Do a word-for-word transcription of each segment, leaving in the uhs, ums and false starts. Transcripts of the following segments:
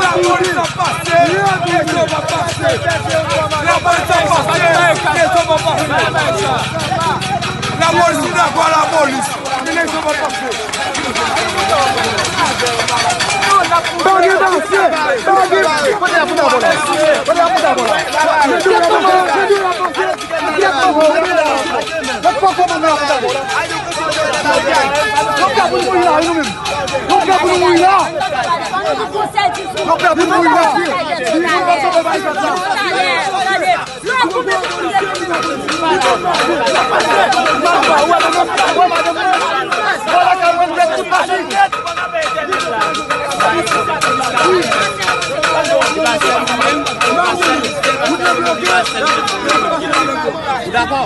Lapolis ap pase, Petro ap pase. Lapolis ap pase, Petro ap pase. Lapolis, dakò, lapolis. Petro ap pase. Pa gen dosye, pa gen. Kote lapolis ap pase? Kote lapolis ap pase? Ou dakò?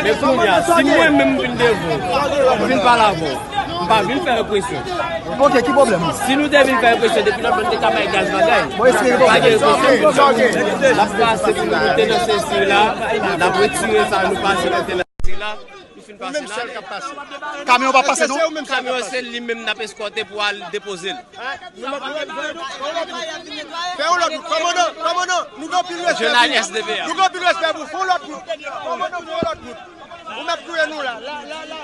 Men kounye a, si mwen menm m vin devan w, m vin pale avè w, m pa vin fè represyon. Ok, ki pwoblèm? Si nou te vin fè represyon, depi lòt bò n te ka bay gaz bagay. Bon, eseye pa gen represyon. N ap pase pou nou moute nan senti la, n ap retire sa nou pase nan senti la. Nou fin pase la. Kamyon pa pase, non? Kamyon se li menm n ap eskòte pou al depoze l. Fè yon lòt wout, kòmandan, kòmandan, nou gen anpil respè pou ou. Nou gen anpil respè pou ou. Fè yon lòt wout. Kòmandan, fè yon lòt wout. Ou mèt touye nou la, la, la, la.